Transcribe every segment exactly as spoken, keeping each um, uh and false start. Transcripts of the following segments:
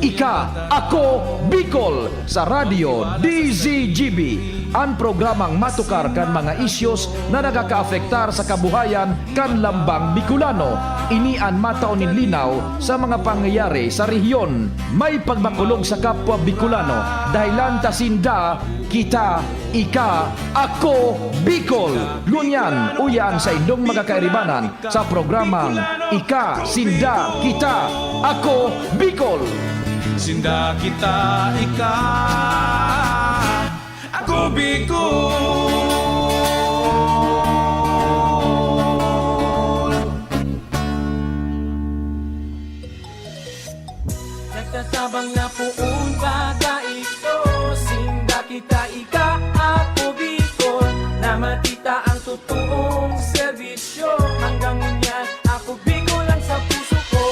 Ika, Ako, Bicol, sa Radyo D Z G B, an programang matukar kan mga isyos na nakakaapektar sa kabuhayan kan lambang Bicolano. Ini an matao nin linaw sa mga pangyayari sa rehiyon. May pagmakulog sa kapwa Bicolano, dahelan ta sinda, kita, ika, ako, Bicol. Ngunyan, uya an saindong mga kairibanan sa programang Ika, Sinda, Kita, Ako, Bicol. Sinda, kita, ika, ako, Bicol. Nagtatabang na poon baga ito, sinda, kita, ika, ako, Bicol, na matita ang totoong serbisyo. Hanggang ngunyan, ako, Bicol, ang sa puso ko.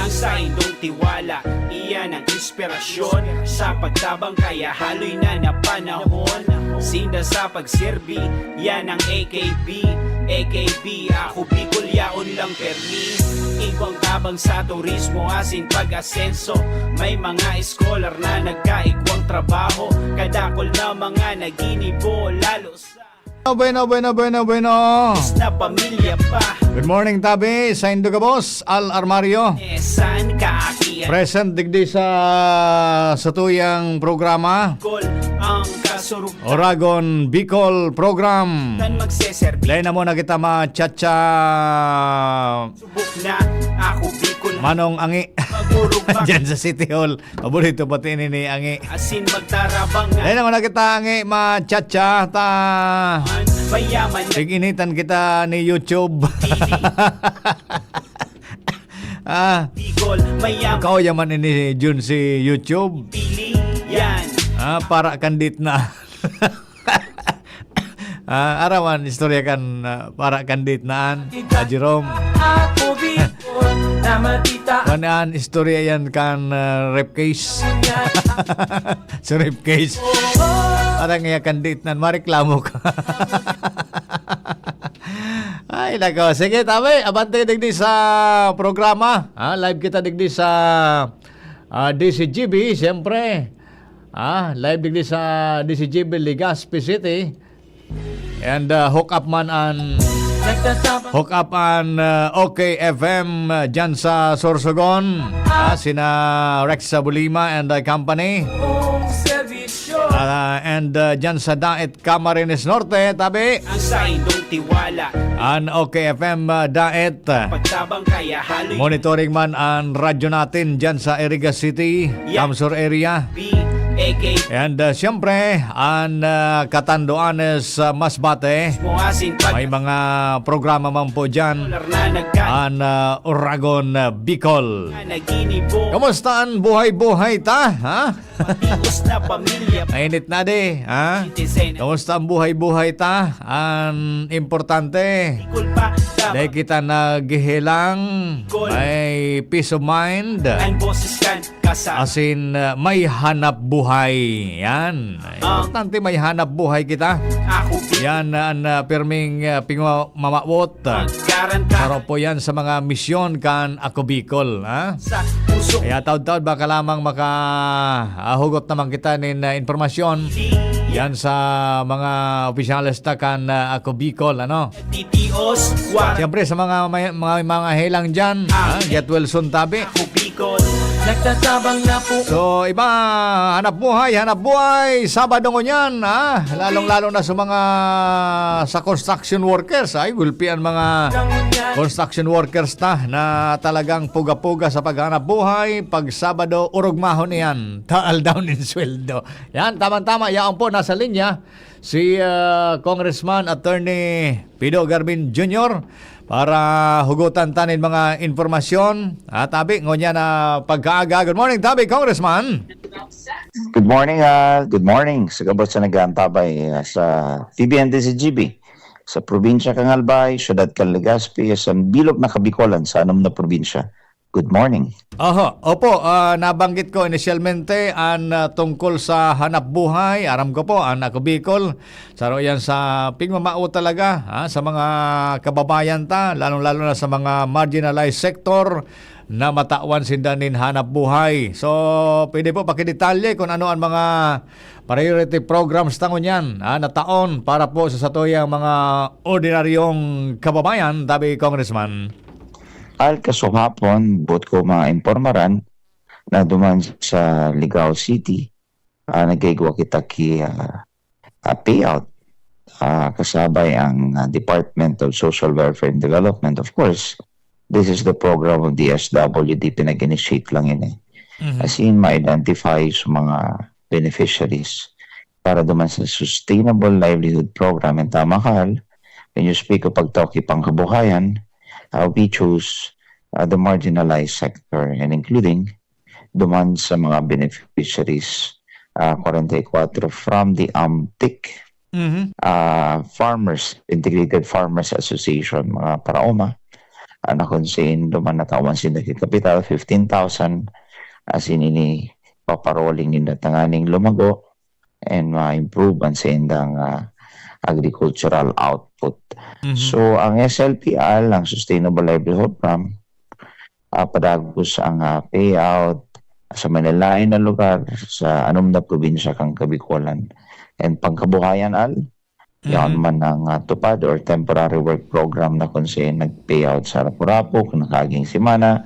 Ang saindong tiwala, iyan ang inspirasyon sa pagtabang, kaya haloy na na panahon. Sinda sa pagserbi, yan ang A K B. A K B, ako, Bicol, yaon lang permi. Igwang tabang sa turismo asin pag-asenso. May mga scholar na nagkaigwang trabaho. Kadakol na mga naginibo, lalo sa Bueno, bueno, bueno, bueno. Sa pamilya pa. Good morning, tabi. Saindo gabos, Al Armario. Eh, saan ka, Aki? Present digdi sa satuyang programa. Bicol, ang kasurug-, Oragon Bicol Program. Kan magseserbi. Dahil na muna kita ma-cha-cha. Subok na, ako, Bicol. Manong Angi. Magurog pa. Diyan sa City Hall. Paborito pati ni, ni Angi. Asin magtarabang na. Dahil na muna kita, Angi, ma-cha-cha ta. Mayaman na. Tig-initan kita ni YouTube. Ah. Bicol, mayaman. Ikaw yaman ini, Jun, si YouTube. Pili yan. Ah, para kandit na. Ah, araman, istorya kan, ah, para kandit naan, ah, Jerome. Ako, Bicol, na matita. Manaan, istorya yan kan, ah, rape case. Sa rape case. Parang iya kandit naan, mareklamo ka. Ay, nako. Sige, tabi, abante digdi sa programa. Ah, live kita digdi sa, ah, D C G B, siyempre. Ah, live digdi sa D C G B, Legazpi City. And, uh, hook up man an, Nagtasabang hook up an, uh, OK F M, uh, dyan sa Sorsogon. Ah, sina Rex Sabulima and, uh, company. Ang serbisyo. Uh, and, uh, dyan sa Daet, Camarines Norte, tabi. Ang saindong tiwala. An OK F M, uh, Daet. Pagtabang kaya haloy. Monitoring man an radyo natin dyan sa Iriga City, Yan. Camsur area. B A K. And, uh, siyempre, an, uh, Catanduanes, uh, Masbate. Mo asin pag- May mga programa man po dyan. Dollar na nagka- An, uh, Oragon, uh, Bicol. Na naginibo. Kamusta an buhay-buhay ta, ha? Matios na pamilya. Mainit na di, ha? Citizen. Kamusta ang buhay-buhay ta? Ang importante, Bicol pa, dapat. Dahil kita naghihilang, Bicol. May peace of mind. Ang boses kan kasa. Asin, uh, may hanap buhay. Yan. Ah. Importante, may hanap buhay kita. Ako, Bicol. Yan, uh, ang, uh, pirming, uh, pingwa-, mamawot, ah, Garanta. Saro po yan sa mga misyon kan Ako Bicol, ha? Sa puso. Kaya taod-taod baka lamang maka, ah, hugot naman kita nin, ah, impormasyon. Di. Yan sa mga opisyales ta kan, ah, Ako Bicol, ano? Titios, wa- Siyempre, sa mga may, mga, mga helang dyan, Ah. ha? Get well soon, tabi. Ako Bicol. Nagtatabang na po. So, iba, hanap buhay, hanap buhay, Sabado ngunyan, ha? Lalong-lalo na sa mga, sa construction workers, ay, gulpi an mga construction workers ta na talagang puga-puga sa paghanap buhay. Pag Sabado, orog mahon iyan. Taal daw nin sweldo. Yan, tamang-tama. Yaon po, nasa linya si, ah, Congressman Attorney Pido Garmin Junior para hugutan ta nin mga impormasyon. Ah, tabi, ngunyan na pagkaaga. Good morning, tabi, Congressman. Good morning, ah, good morning sa gabos sa nag-aantabay, ah, sa T V N D Z G B, sa probinsya kan Albay, syudad kan Legazpi, sa bilog na Kabikolan, sa anom na probinsya. Good morning. Oho, opo, ah, nabanggit ko inisyalmente an, ah, tungkol sa hanap buhay. Aram ko po, an Ako Bicol, saro yan sa pigmamao talaga, ha, sa mga kababayan ta, lalong-lalo na sa mga marginalized sector. na matawan sinda nin hanap buhay. So, pwede po pakidetalye kung ano ang mga priority programs ta ngunyan, ah, na taon para po sa satuyang mga ordinaryong kababayan, tabi, Congressman? Al, kasuhapon, buot ko maimpormaran na duman sa Ligao City, ah, nagkaigwa kita ki, ah, ah, payout, ah, kasabay ang, ah, Department of Social Welfare and Development. Of course, this is the program of D S W D, pinag-initiate lang ini. Mhm. As in, ma-identify sa mga beneficiaries para duman sa Sustainable Livelihood Program. And tama ka, Al, when you speak of pagtao ki pangkabuhayan, uh, we choose, uh, the marginalized sector, and including duman sa mga beneficiaries, uh, forty-four from the AMTIC, Mhm. uh, Farmers, Integrated Farmers Association, mga paraoma, uh, na kung saan duman natawan sinda ki kapital, fifteen thousand, as in, ini paparoling ninda tanganing lumago and ma-improve ang saindang, ah, agricultural output. Mhm. So, ang S L P L, ang Sustainable Livelihood Program, ah, padagos ang, ah, payout sa manlaen-laen na lugar sa anom na probinsya kan Kabikolan. And pangkabuhayan, Al, yaon Mhm. man ang, ah, TUPAD or temporary work program na kung saan nag-payout sa Rapu-Rapu, kung nakaging semana,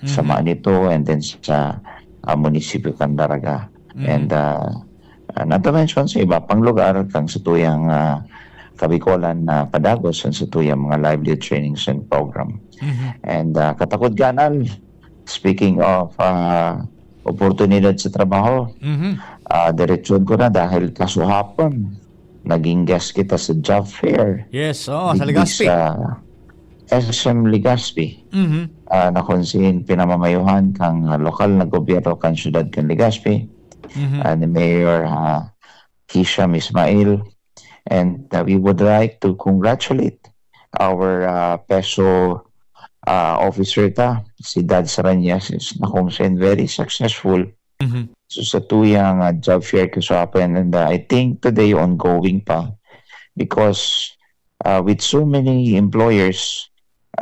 sa Mhm. Manito, and then sa, ah, munisipyo kan Daraga. Mhm. And, ah, ah, not to mention sa iba pang lugar, kang sa tuyang, ah, Kabikolan na padagos, and sa tuyang mga livelihood trainings and program. Mhm. And, ah, katakod ganal, speaking of, ah, oportunidad sa trabaho, Mhm. ah, diretsyon ko na dahil kasuhapon, naging guest kita sa job fair. Yes, oo, sa Digdi Legazpi. Sa S M Legazpi, Mhm. ah, na kung saan pinamamayuhan kang, ah, lokal na gobyerno kan siyudad kan Legazpi, Mhm. ah, ni Mayor, ah, Hisham Ismail. And, ah, we would like to congratulate our, ah, PESO, ah, officer ta, si Dad Saranyas, na kung saan very successful. Mhm. So, sa tuyang, ah, job fair kasuhapon, and, ah, I think today ongoing pa, because, ah, with so many employers,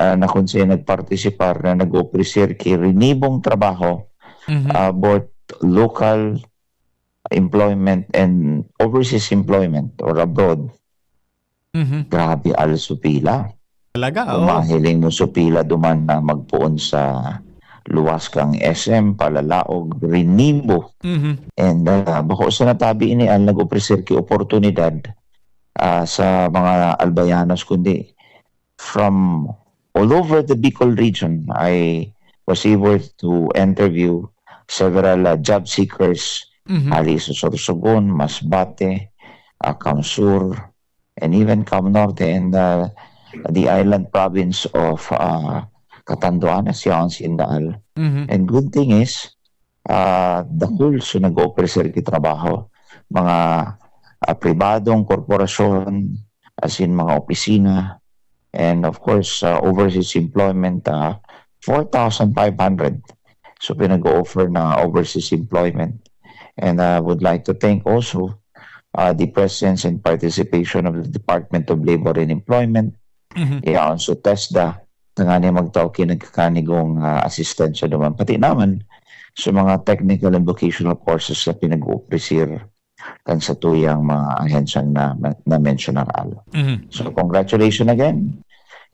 ah, na kung saan nagpartisipar na nag-opreser ki rinibong trabaho, Mhm. ah, both local employment and overseas employment or abroad, Mhm. grabe, Al, su pila. Talaga, Kung oo. mahiling mo su pila duman na magpoon sa luwas kang S M, palalaog, rinibo. Mhm. And, ah, bako sa natabi ini, Al, nag-opreser ki oportunidad, ah, sa mga Albayanos, kundi from all over the Bicol region. I was able to interview several, ah, job seekers Mhm. hali sa Sorsogon, Masbate, ah, CamSur, and even CamNorte, and, ah, the island province of, ah, Catanduanes, yaon sinda, Al. Mhm. And good thing is, ah, dakul so nag-opreser ki trabaho. Mga, ah, pribadong korporasyon, as in mga opisina, and of course, ah, overseas employment, ah, four thousand five hundred. So, pinag-o-offer na overseas employment. And I would like to thank also, ah, the presence and participation of the Department of Labor and Employment, Mhm. yaon so TESDA, tanganing magtao ki nagkakanigong, ah, asistensya duman. Pati naman sa mga technical and vocational courses na pinag-opreser kan sa tuyang mga ahensyang na, na-mention na, Al. Mhm. So, congratulations again,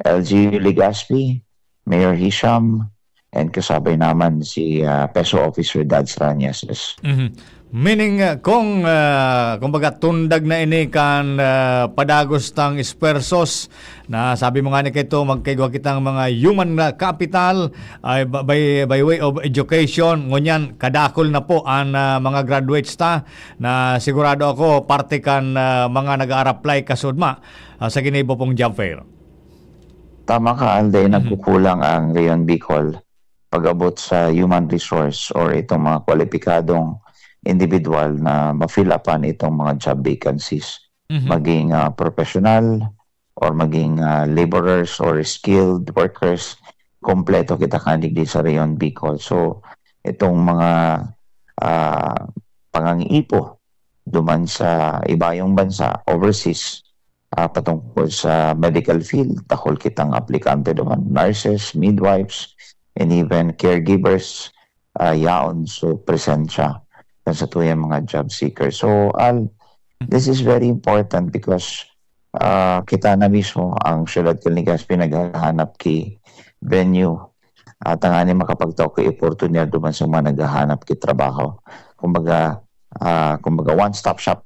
L G U Legazpi, Mayor Hisham, and kasabay naman si, ah, PESO Officer Dads Rañeses. Mhm. Meaning, ah, kung, ah, kumbaga, tundag na ini kan, ah, padagos tang esfuerzos na sabi mo nga ni Kito, magkaigwa kitang mga human na capital, ay ba-, by, by way of education, ngunyan, kadakol na po ang, ah, mga graduates ta na sigurado ako parte kan, ah, mga nag-a-apply kasudma, ah, sa ginibo pong job fair. Tama ka, Alde, Mhm. nagkukulang ang Rayon Bicol pag-abot sa human resource or itong mga kwalipikadong individual na ma-fill upan itong mga job vacancies. Mhm. Maging, ah, professional or maging, ah, laborers or skilled workers, kompleto kita kadigdi sa Rayon Bicol. So, itong mga, ah, pangangipo duman sa ibayong bansa, overseas, ah, patungkol sa medical field, dakol kitang aplikante duman, nurses, midwives, and even caregivers, ah, yaon so presensya kan satuyang mga job seekers. So, Al, this is very important because, ah, kita na mismo ang siyudad kan Legazpi naghahanap ki venue, ah, tanganing makapagtao ki oportunidad duman sa mga naghahanap ki trabaho. Kumbaga, ah, kumbaga one-stop shop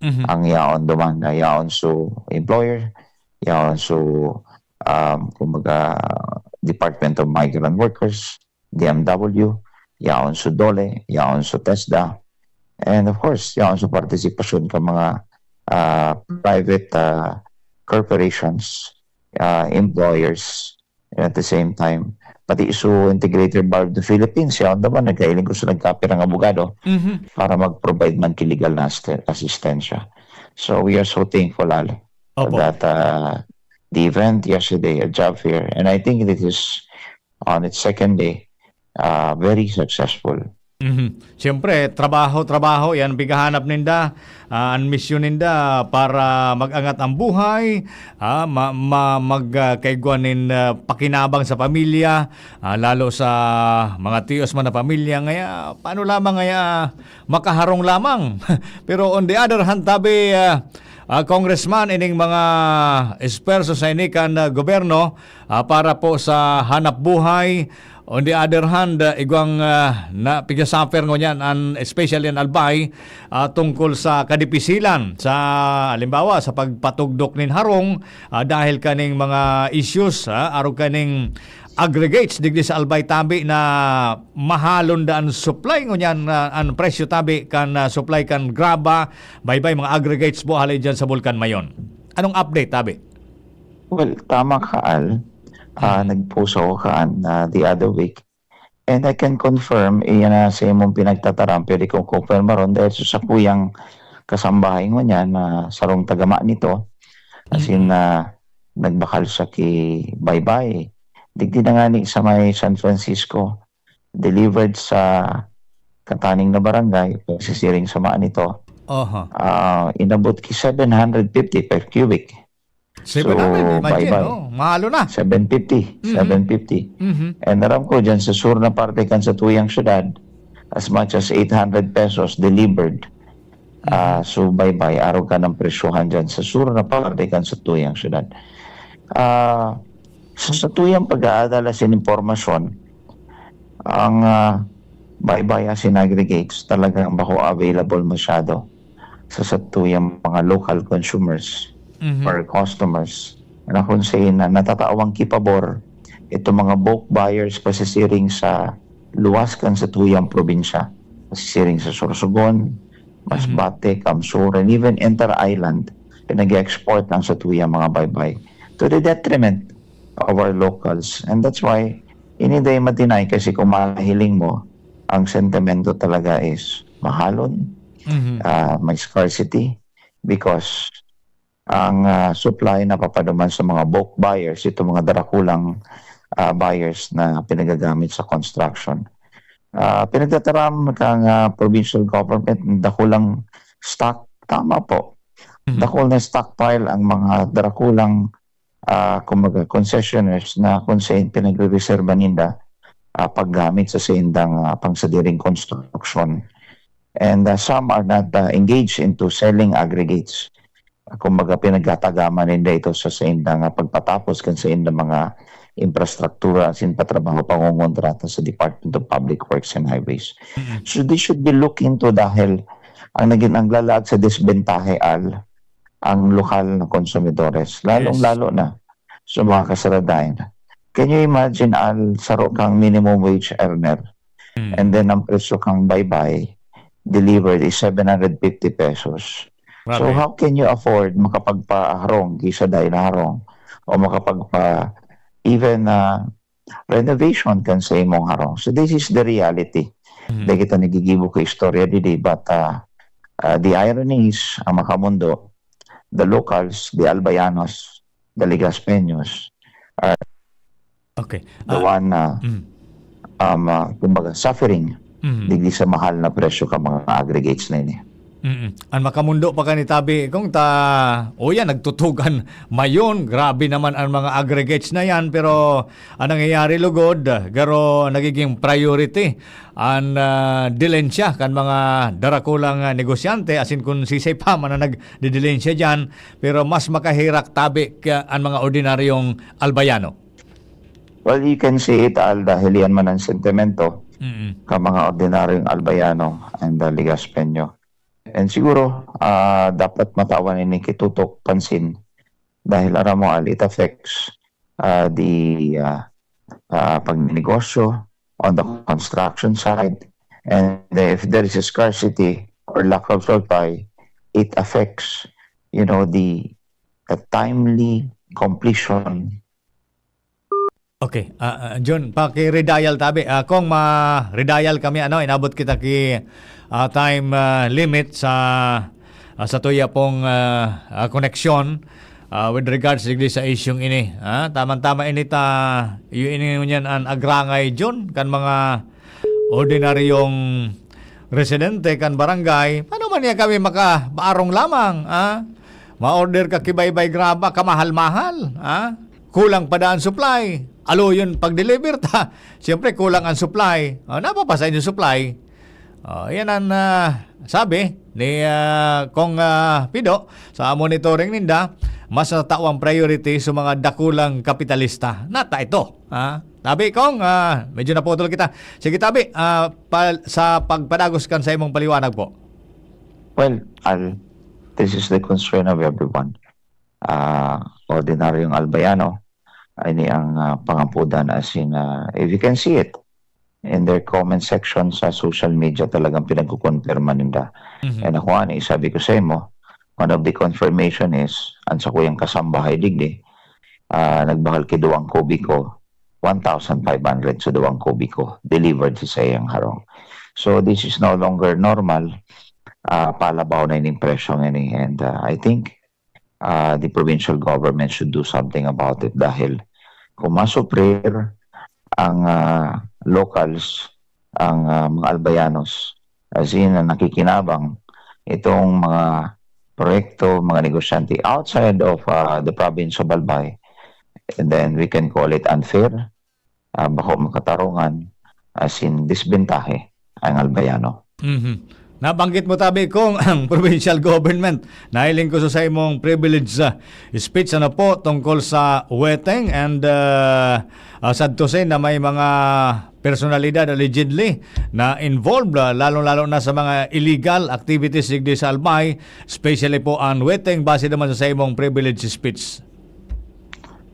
Mhm. ang yaon duman, na yaon so employer, yaon so, um, kumbaga, Department of Migrant Workers, D M W, yaon so DOLE, yaon so TESDA, and of course, yaon so partisipasyon kan mga, ah, private, ah, corporations, ah, employers, and at the same time, pati so Integrated Bar of the Philippines, yaon naman, nagkahiling ko sa nagkapirang abogado Mhm. para mag-provide man ki legal na asiste-, asistensya. So, we are so thankful, Al, Opo. that, ah, the event yesterday, a job fair, and I think it is on its second day, ah, very successful. Mhm. Siyempre, trabaho, trabaho, yan pighahanap ninda. Ah, an misyon ninda para mag-angat ang buhay, ah, ma-, ma-, mag, ah, kaigwa nin, ah, pakinabang sa pamilya, ah, lalo sa mga tios man na pamilya. Ngaya, paano lamang ngaya makaharong lamang? Pero on the other hand, tabi, ah, ah, Congressman, ining mga esfuerso sa ini kan, ah, gobyerno, ah, para po sa hanap buhay. On the other hand, ah, igwang, ah, na, pigsa-suffer ngunyan, an, especially an Albay, ah, tungkol sa kadipisilan. Sa, halimbawa, sa pagpatugdok nin harong, ah, dahil kaning mga issues, ah, arog kaning aggregates digdi sa Albay tabi na mahalon da an supply, ngunyan, ah, an presyo tabi kan, ah, supply kan graba, baybay, mga aggregates po halay dyan sa Bulkan Mayon. Anong update tabi? Well, tama ka, Al. Ah, Mm. nag-post ako kaan, ah, the other week. And I can confirm, iyan na sa imong pinagtataram, pwede kong kumpirma ron dahil sa sakuyang kasambahay ngunyan na sarong tagama nito. As in, Mm. ah, nagbakal siya ki Baybay. Digdi na ngani sa may San Francisco, delivered sa kataning na barangay, pagsisiring sa mga nito. Aha. Ah, inabot ki seven hundred fifty per cubic. Seven hundred, So, imagine, baybay. no? Mahalo na. Seven fifty, Mhm. seven fifty. Mhm. And aram ko, dyan sa sur na parte kan sa tuyang syudad, as much as eight hundred pesos delivered. Mhm. Ah, so, baybay, arog kan presyohan dyan sa sur na parte kan sa tuyang syudad. Ah, sa, sa tuyang pag-aadala sin impormasyon, ang, ah, baybay asin aggregates talagang bako available masyado sa satuyang mga local consumers Mhm. or customers na kung saan na natatawan ki pabor itong mga bulk buyers pasisiring sa luwas kan satuyang probinsya, pasisiring sa Sorsogon, Mhm. Masbate, Kamsur, and even inter-island, pinag-export ng satuyang mga baybay to the detriment of our locals. And that's why, ini day ma-deny kasi kung mahiling mo, ang sentimento talaga is mahalon, Mhm. ah, may scarcity because ang, ah, supply napapaduman sa mga bulk buyers, itong mga darakulang, ah, buyers na pinagagamit sa construction. Ah, pinagtataram kang, ah, provincial government, dakulang stock, tama po. Mhm. Dakul na stockpile ang mga darakulang, ah, kumbaga, concessionaires na kung saan pinagrereserba ninda, ah, paggamit sa saindang, ah, pangsadiring construction. And, ah, some are not, ah, engaged into selling aggregates. Kumbaga, pinagtatagaman ninda ito sa saindang, ah, pagpatapos kan saindang mga infrastruktura, asin patrabaho, pangongontrata sa Department of Public Works and Highways. Mm. So, they should be looked into dahil ang naging, ang lalaag sa desbentahe, Al, ang lokal na konsumidores, lalong-lalo na sa mga kasaradayan. Can you imagine, Al, saro kang minimum wage earner, Mm. and then ang presyo kang baybay delivered is seven hundred fifty pesos. So, Grabe. how can you afford makapagpaharong, ki sa day na harong, o makapagpa-, even, ah, renovation kan sa imong harong? So, this is the reality. Mm. Dai kita nagigibo ka istorya didi, but, ah, ah, the irony is, ang makamundo, the locals, the Albayanos, the Legazpeños, are Okay. the Ah, one na, mm. um, ah, kumbaga, suffering Mm. digdi sa mahal na presyo ka mga aggregates na ini. Mm. An makamundo pa kan itabi, kung ta, o yan, nagtutugan mayon. Grabe naman ang mga aggregates na yan, pero ang nangyayari lugod, garo nagiging priority an, ah, dilensya kan mga darakulang, ah, negosyante, asin kun sisay pa man na nagdidilensya diyan, pero mas makaherak tabi ka an mga ordinaryong Albayano. Well, you can see it, Al, dahil yan man ang sentimento Mm. ka mga ordinaryong Albayano and, ah, Legaspeño. And siguro, ah, dapat matawan ini ki tutok pansin dahil aram mo, Al, it affects, ah, the, ah, ah, pagnenegosyo on the construction side. And if there is a scarcity or lack of supply, it affects, you know, the, the timely completion. Okay, ah, ah, Jun, paki-redial tabi. Ah, kung ma-redial kami, ano, inabot kita ki, ah, time, ah, limit sa, ah, sa tuya pong, ah, ah, koneksyon, ah, with regards digdi sa isyung ini. Ah, tamang-tama ini ta, yu-, ini ngunyan an agrangay, Jun, kan mga ordinaryong residente kan barangay. Paano man niya kami makabaarong lamang, ah? Ma-order ka ki baybay graba, kamahal-mahal, ah? Kulang pa daan supply. Aloyon pag-deliver ta. Siyempre, kulang ang supply. Oh, napapasa yung supply. Oh, yan ang, ah, sabi ni, ah, Kong, ah, Pido sa monitoring ninda, mas natawan priority sa mga dakulang kapitalista. Nata ito, ah. Sabi, Kong, ah, medyo naputol kita. Sige, tabi, ah, pa-, sa pagpadagos kan sa imong paliwanag po. Well, Al, this is the concern of everyone. Ah, ordinaryong Albayano, ini ang, ah, pangapudan, as in, ah, if you can see it in their comment section sa social media, talagang pinagkukonperma ninda. Mhm. And ako nga, ni, sabi ko sa imo, one of the confirmation is, ang sakuyang kasambahay digdi, ah, nagbahal ki duwang kubiko, one thousand five hundred sa duwang kubiko, delivered sa iyang harong. So, this is no longer normal. Ah, palabaw na ining presyo ngani. And, ah, I think, ah, the provincial government should do something about it dahil kung masuprir ang, ah, locals, ang, ah, mga Albayanos, as in, na nakikinabang itong mga proyekto, mga negosyante outside of, ah, the province of Albay, and then we can call it unfair, ah, bako makatarungan, as in, disbentahe ang Albayano. Mhm. Nabanggit mo tabi, Kong, ang provincial government. Nahiling ko sa, sa imong privilege, ah, speech, ano po, tungkol sa weteng and, ah, ah, sad to say na may mga personalidad allegedly na involved, ah, lalong-lalo na sa mga illegal activities digdi sa Albay, especially po ang weteng, base naman sa, sa imong privilege speech.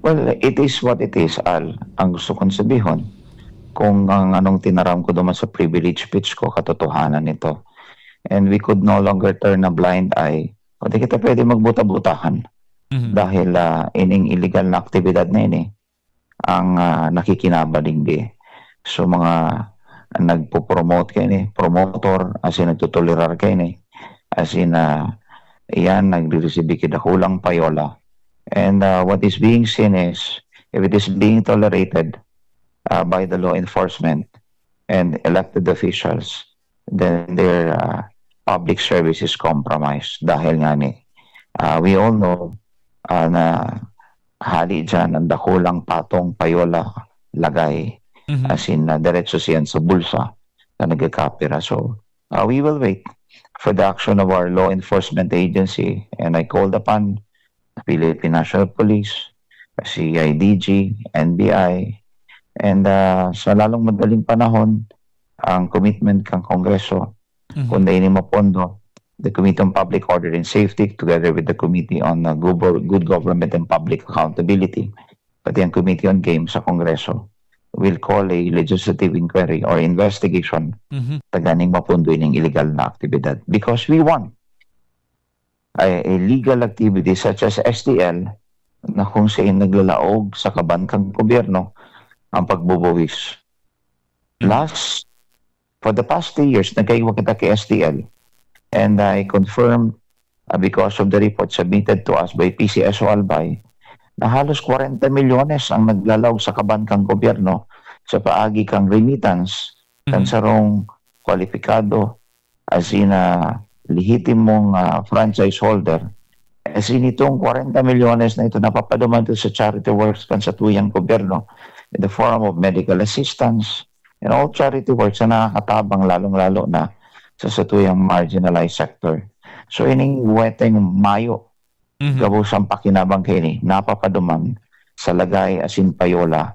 Well, it is what it is, Al. Ang gusto kong sabihon, kung ang anong tinaram ko duman sa privilege speech ko, katotohanan ito. And we could no longer turn a blind eye. Hindi kita pwede magbuta-butahan. Mhm. Dahil, ah, ining illegal na aktibidad na ini, ang, ah, nakikinabang digdi. So, mga nagpo-promote kaini, promotor, as in, nagtotolerar kaini, as in, ah, iyan, nagre-resibi ki dakulang payola. And, ah, what is being seen is, if it is being tolerated, ah, by the law enforcement and elected officials, then their, ah, public service is compromised. Dahil ngani, ah, we all know, ah, na hali diyan ang dakulang patong, payola, lagay. Mhm. As in, ah, diretso siyan sa bulsa na nagkakapira. So, ah, we will wait for the action of our law enforcement agency. And I called upon the Philippine National Police, C I D G, N B I, and, ah, sa lalong madaling panahon, ang commitment kan Kongreso, Mhm. kung dai ni mapondo, the Committee on Public Order and Safety, together with the Committee on, uh, Gover-, Good Government and Public Accountability, pati ang Committee on Games sa Kongreso, will call a legislative inquiry or investigation Mhm. taganing mapondo ining illegal na aktibidad. Because we want a, a legal activity such as S T L na kung saan naglalaog sa kaban kan gobyerno ang pagbubuwis. Mhm. Last, for the past three years, nagkaigwa kita kay S T L. And I confirm, uh, because of the report submitted to us by P C S O Albay, na halos kwarenta milyones ang naglalaog sa kaban kan gobyerno sa paagi kan remittance kan Mhm. sarong kwalipikado, as in, ah, lehitimong, ah, franchise holder, eh, sinitong kwarenta milyones na ito napapaduman to sa charity works kan satuyang gobyerno in the form of medical assistance and all charity works na nakakatabang, lalong-lalo na sa satuyang marginalized sector. So, ining weteng mayo, Mhm. gabos ang pakinabang kaini, napapaduman sa lagay asin payola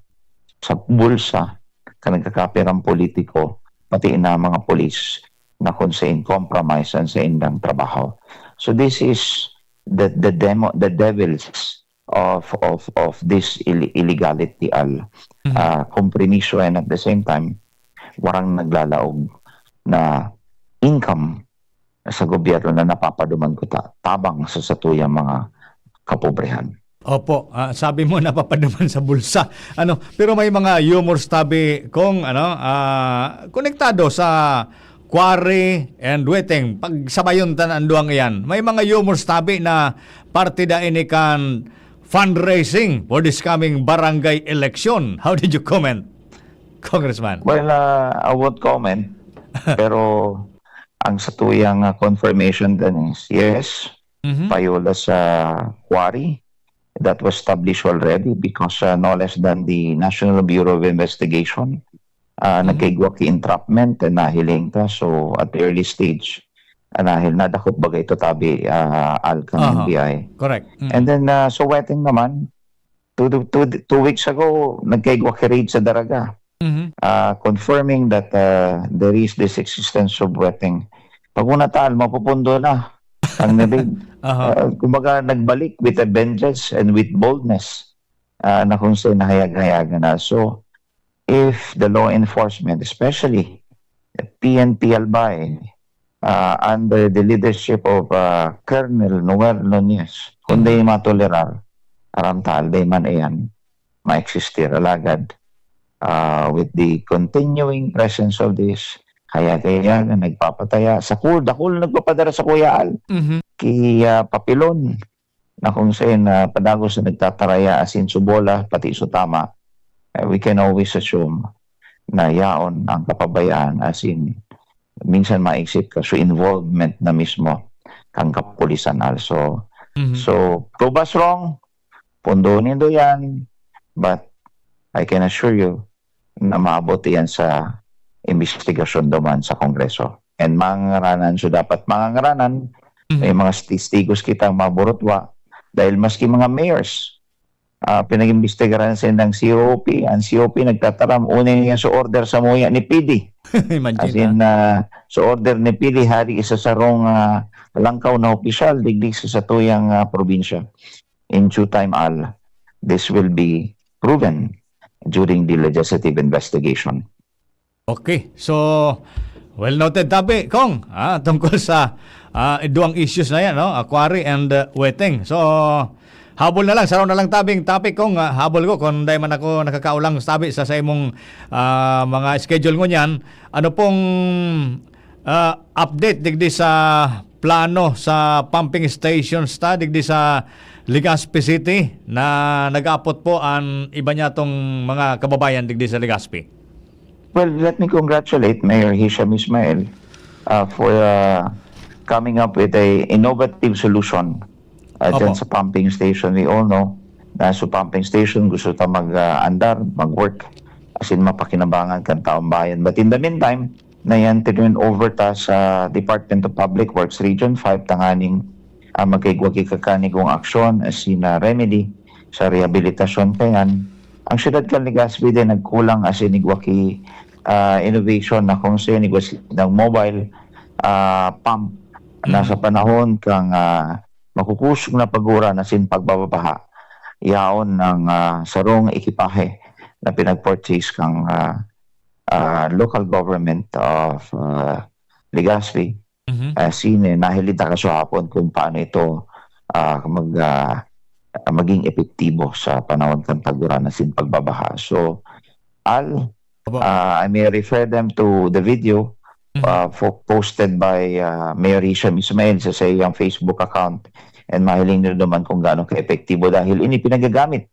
sa bulsa kan nagkakapirang politiko, pati na mga pulis na kun sain compromise an saindang trabaho. So this is the, the demo, the devils of, of, of this ill-, illegality, Al. Mhm. Ah, kompromiso, and at the same time, warang naglalaog na income sa gobyerno na napapaduman kuta tabang sa satuyang mga kapobrehan. Opo, ah, sabi mo napapaduman sa bulsa. Ano, pero may mga humors tabi kung ano, ah, konektado sa quarry and weteng. Pagsabayon ta na an duwang iyan. May mga humors tabi na parte da ini kan fundraising for this coming barangay election. How did you comment, Congressman? Well, ah, I won't comment. Pero ang satuyang, ah, confirmation din is, yes, Mhm. payola sa quarry that was established already because, ah, no less than the National Bureau of Investigation, ah, Mhm. nagkaigwa ki entrapment and nahiling ta. So, at the early stage, ah, nahil nadakop baga ito tabi, ah, Al, kan Aha. N B I. Correct. Mm. And then, ah, sa weteng naman, two, two, two, two weeks ago, nagkaigwa ki raid sa Daraga. Mhm. Ah, confirming that, ah, there is this existence of weteng. Pag una ta, Al, mapupundo na ang nibig. Aha. Ah, kumbaga, nagbalik with a vengeance and with boldness, ah, na kung saan nahayag-hayagan na. So, if the law enforcement, especially P N P Albay, ah, under the leadership of, ah, Colonel Noel Nunez, kung di matolerar, aram ta, Al, di man iyan ma-existir. Alagad, ah, with the continuing presence of this, hayag-hayagan, nagpapataya, sa kul-, dakul nagpapadara sa Kuya Al, Mhm. ki, ah, Papilon, na kung sain na padagos na nagtataraya asin subola, pati sutama, eh, we can always assume na yaon ang kapabayaan, asin minsan maisip ka, so involvement na mismo kan kapulisan also. Mhm. So, prove us wrong, pundo nindo yan, but I can assure you na maabot iyan sa imbestigasyon duman sa Kongreso. And mangangaranan, so dapat mangangaranan, Mhm. may mga testigos kitang maburutwa, dahil maski mga mayors, ah, pinag-imbestigaran sa indang C O P. Ang C O P nagtataram, una niya sa order sa muya ni P D. Imagine, As in, ah. ah, sa order ni P D, hari sa sarong, ah, langkaw na opisyal, digdi sa satuyang, ah, probinsya. In due time, Al, this will be proven during the legislative investigation. Okay. So, well noted, tabi, Kong, ah, tungkol sa, ah, duwang issues na yan, no? Ah, quarry and, ah, weteng. So, habol na lang, saro na lang tabing topic, Kong, ah, habol ko kung dai man ako nakakaulang, tabi, sa, sa imong, ah, mga schedule ngunyan. Ano pong, ah, update digdi sa plano sa pumping stations ta digdi sa Legazpi City na nag-aapot po an iba niyatong mga kababayan digdi sa Legazpi? Well, let me congratulate Mayor Hisham Ismail, uh, for, uh, coming up with a innovative solution, uh, dyan Opo. sa pumping station. We all know na sa pumping station gusto ta mag, uh, andar, mag-work, as in mapakinabangan kan taong bayan. But in the meantime, na yan, tinurn over ta sa Department of Public Works Region five tanganing, ah, magkaigwa ki kakanigong aksyon, as in, ah, remedy sa rehabilitasyon kayan. Ang siyudad kan Legazpi din nagkulang asin igwa ki, ah, innovation na kung saan igwa si-, ng mobile, ah, pump na Mhm. sa panahon kang, ah, makukusog na paguran asin pagbababaha. Yaon ng, ah, sarong ekipahe na pinag-purchase kang, ah, ah, local government of, ah, Legazpi. Mhm. Ah, sine, nahilid ta kasuhapon kung paano ito, ah, mag, ah, maging epektibo sa panahon kan tagurang asin pagbabaha. So, Al, Opo. ah, I may refer them to the video, Mhm. ah, fo-, posted by, ah, Mayor Hisham Ismail sa saiyang Facebook account, and mahiling niyo naman kung gaano ka-epektibo dahil ini pinagagamit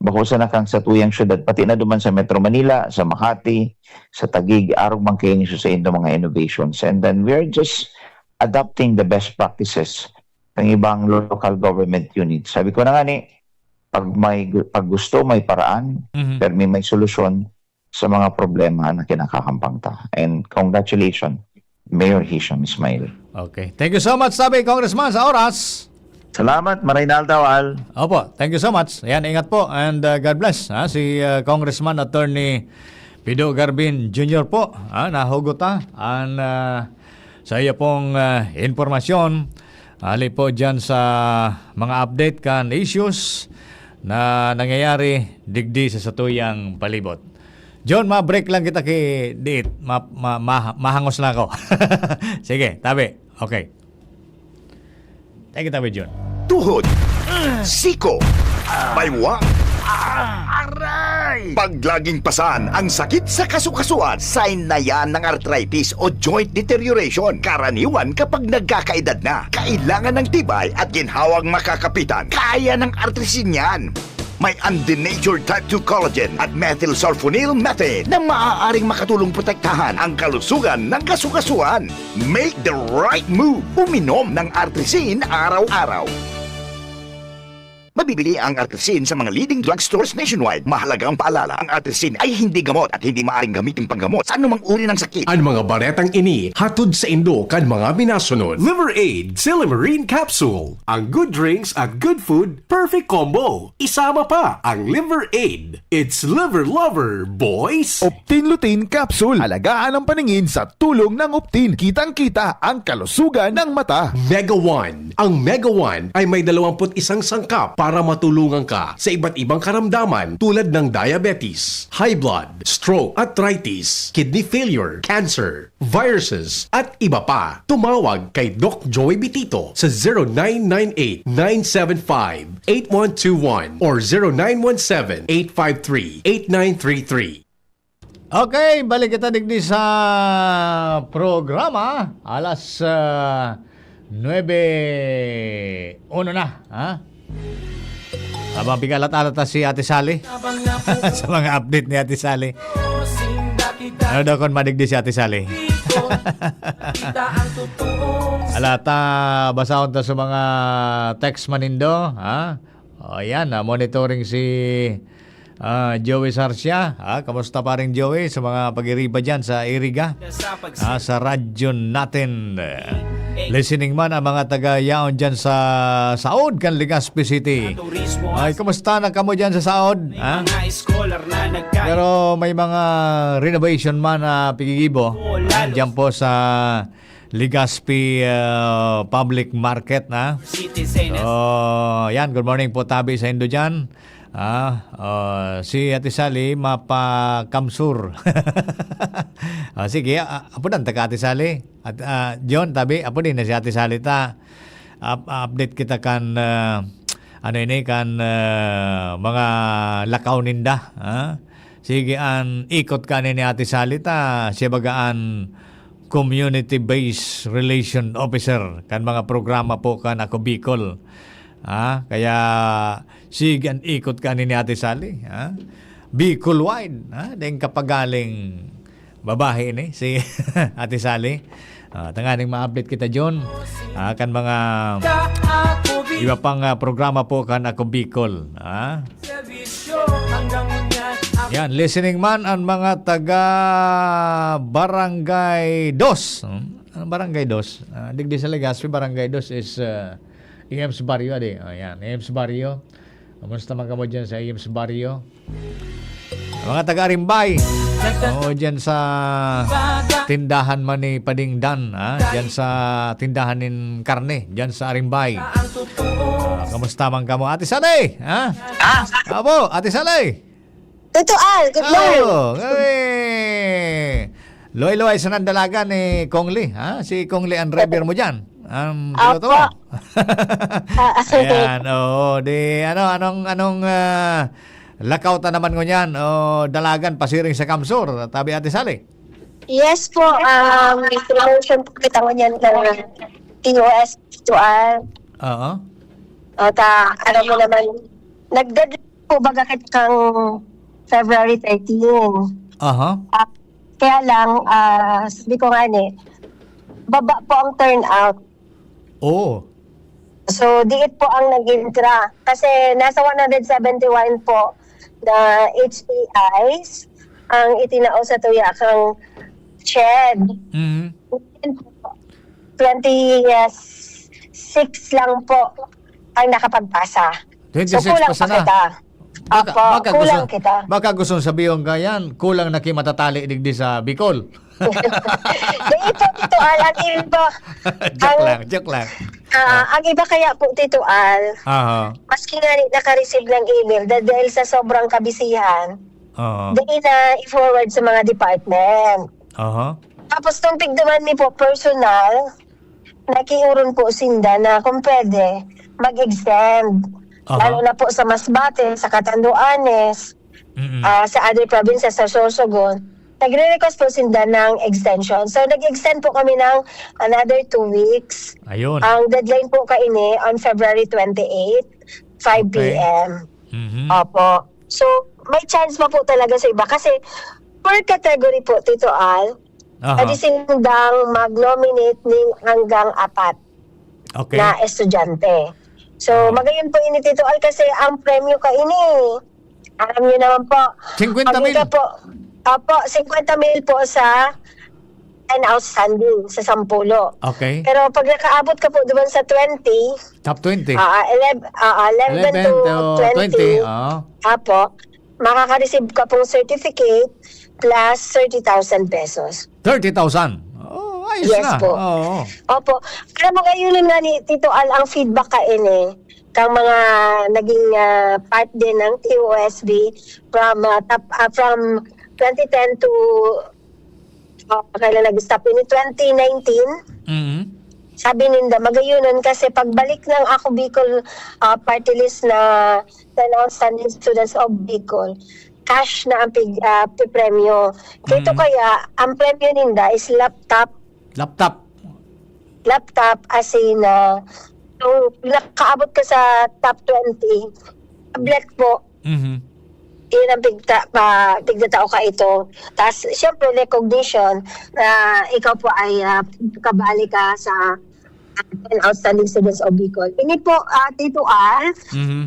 bako sana kan satuyang syudad, pati na duman sa Metro Manila, sa Makati, sa Taguig, arog man kaini sa saindong mga innovations. And then we're just, adopting the best practices ng ibang local government units. Sabi ko na nga ni, pag may gu- pag gusto, may paraan, Mhm. pero may, may solusyon sa mga problema na kinakahampang ta. And congratulations, Mayor Hisham Ismail. Okay. Thank you so much, sabi Congressman, sa oras. Salamat, maray na aldaw, Al. Opo, thank you so much. Ayan, ingat po and uh, God bless. Ha? Si uh, Congressman Attorney Pido Garbin Junior po, ha? Nahugot ha? An, uh, sa iyo pong uh, impormasyon, ali po dyan sa mga update kan issues na nangyayari digdi sa satuyang palibot. John, ma-break lang kita ki diit. Ma, ma, ma, mahangos lang ako. Sige, tabi. Okay. Thank you, tabi, John. Tuhod, siko, baywang, aray! Pag laging pasan ang sakit sa kasukasuan, sign na yan ng arthritis o joint deterioration. Karaniwan kapag nagkakaedad na, kailangan ng tibay at ginhawang makakapitan. Kaya ng artrisin yan. May undenatured type two collagen at methylsulfonyl methane na maaaring makatulong protektahan ang kalusugan ng kasukasuan. Make the right move. Uminom ng Artrisin araw-araw. Mabibili ang Artrisin sa mga leading drugstores nationwide. Mahalagang paalala, ang Artrisin ay hindi gamot at hindi maaaring gamitin panggamot sa anumang uri ng sakit. An mga baretang ini hatod saindo kan mga minasunod: Liver Aid, Silimarine Capsule, ang good drinks at good food, perfect combo. Isama pa ang Liver Aid. It's Liver Lover, boys! Optin Lutein Capsule. Alagaan ang paningin sa tulong ng Optin. Kitang-kita ang kalusugan ng mata. Mega One. Ang Mega One ay may dalawampu't isang sangkap para matulungan ka sa iba't ibang karamdaman tulad ng diabetes, high blood, stroke, arthritis, kidney failure, cancer, viruses, at iba pa. Tumawag kay Doc Joey Bitito sa zero nine nine eight, nine seven five, eight one two one or zero nine one seven, eight five three, eight nine three three. Okay, balik kita digdi sa programa. Alas ah, nuebe uno na, ha? Habang pigalat-alat na si Ate Sally sa mga update ni Ate Sally. Ano daw kung madigdi si Ate Sally? Alata, basahon ta sa mga text manindo, ha? O yan, na monitoring si ah, Joey Sarcia. Ha? Kamusta, paring Joey, sa mga pag-iriba dyan sa Iriga? Ah, sa radyo natin. Listening man ang mga taga-yaon dyan sa Saod kan Legazpi City. Ay, kamusta na kamo dyan sa Saod? Ha? Pero may mga renovation man na pigigibo. Ah, dyan po sa Legazpi ah, Public Market, na. So, yan, good morning po, tabi sa indo dyan. Ah, oh, si Ate Sally, mapakamsur. Ah, sige, ah, apo dan, taga Ate Sally. At, ah, John, tabi, apo din na si Ate Sally ta. Up- update kita kan, ah, ano ini, kan ah, mga lakaw ninda. Ha? Sige, an ikot ka ni Ate Sally ta, siya baga an Community-Based Relation Officer kan mga programa po kan Ako Bicol. Ah, kaya sige, an ikot ka ni Ate Sally. Ah? Bicol-wide. Ah? Deng kapagaling babae ni si Ate Sally. Ah, tanganing ma-update kita, John. Ah, kan mga iba pang ah, programa po kan Ako Bicol. Ah? Yan, listening man ang mga taga Barangay Dos. Hmm? Ang Barangay Dos. Ah, digdi sa Legazpi, Barangay Dos is uh, E M's Barrio, adi. O, yan, E M's Barrio. Kamusta man kamo dyan sa E M's Barrio? Ang mga taga-Arimbay. Oo, dyan sa tindahan man ni Pading Dan, ha? Dyan sa tindahan nin karne, dyan sa Arimbay. Ah, kamusta man kamo? Ate Sally, ha? Abo, Ate Sally. Tito Al, good morning. Oh, eh. Luway-luway sa nandalagan ni Kong Lee, ha? Si Kong Lee ang driver mo dyan. Ang Opo. piloto mo. Ayan, oo. Di, ano, anong, anong ah, lakaw ta naman ngunyan? O dalagan pasiring sa Kamsur, tabi Ate Sally? Yes po, um, may promotion po kita ngunyan ng T O S Tito Al. Oo. O, ta, alam mo naman, nagdad po baga kit kang February thirteen. Aha. Ah, kaya lang, ah, sabi ko nga ni, baba po ang turnout. Oo. So, diit po ang nag-intra. Kasi nasa one hundred seventy-one po na H A Is ang itinao sa tuya kang CHED. Mhm. Twenty-six lang po ang nakapagpasa. So, Twenty-six kulang pasa pa na. kita. Baka, Opo, baka kulang gusto, kita. baka gustong sabihin ka yan, kulang na ki matatali digdi sa Bicol. Dahil po, Tito Al, ang iba po, Joke lang, joke lang. Ah, ang iba kaya po, Tito Al, Aha. maski nga ni- naka-receive ng email, da- dahil sa sobrang kabisihan, Oo. dahil na i-forward sa mga department. Aha. Tapos nung pigduman mi po personal, nakiuron po sinda na kung pwede, mag-extend. Aha. Lalo na po sa Masbate, sa Catanduanes, Mm-mm. ah, sa other provinces, sa Sorsogon, nagre-request po sinda ng extension. So, nag-extend po kami ng another two weeks. Ayun. Ang deadline po kaini on February twenty-eight, five p.m. Mhm. Opo. So, may chance pa po talaga sa iba. Kasi, per category po, Tito Al, Aha. pwede sindang mag-nominate ning hanggang apat Okay. na estudyante. So, Ah. magayon po ini, Tito Al, kasi ang premyo kaini, alam niyo naman po, Cinquenta mil. ang ika po, opo, cinquenta mil po sa ten outstanding, sa sampulo. Okay. Pero pag nakaabot ka po doon sa twenty, Top twenty. ah, eleven, ah, eleven to twenty, Oo. apo, makaka-receive ka pong certificate plus thirty thousand pesos. Thirty thousand. Oh, ayos Yes na. po. Oo. Opo. Alam mo, gayunon nga ni Tito Al ang feedback kaini kang mga naging ah, part din ng T O S B from ah, top, ah, from twenty ten to ah, kailan nag-stop ini? Twenty nineteen. Mhm. Sabi ninda, magayonon kasi pagbalik ng Ako Bicol ah, party list na ten outstanding students of Bicol, cash na ang pig, ah, pipremyo. Dito Mm. kaya, ang premyo ninda is laptop, Laptop. laptop as in, ah, kung nakaabot ka sa top twenty, tablet po, Mhm. yun ang pigta, pa, pigtatao ka ito. Tapos, siyempre, recognition na ikaw po ay ah, kabali ka sa ten outstanding students of Bicol. Ini po, ah, Tito Al, Mhm.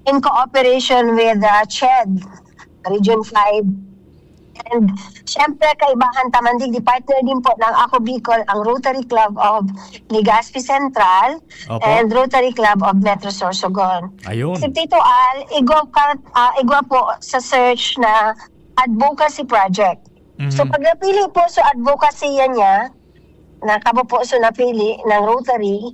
in cooperation with uh, CHED, Region five. And siyempre, kaibahan ta man digdi, partner din po ng Ako Bicol, ang Rotary Club of Legazpi Central Opo. and Rotary Club of Metro Sorsogon. Ayun. Si Tito Al, igwa, ka, ah, igwa po sa search na advocacy project. Mhm. So pag napili po sa advocacy yan niya, na kamo po so napili ng Rotary,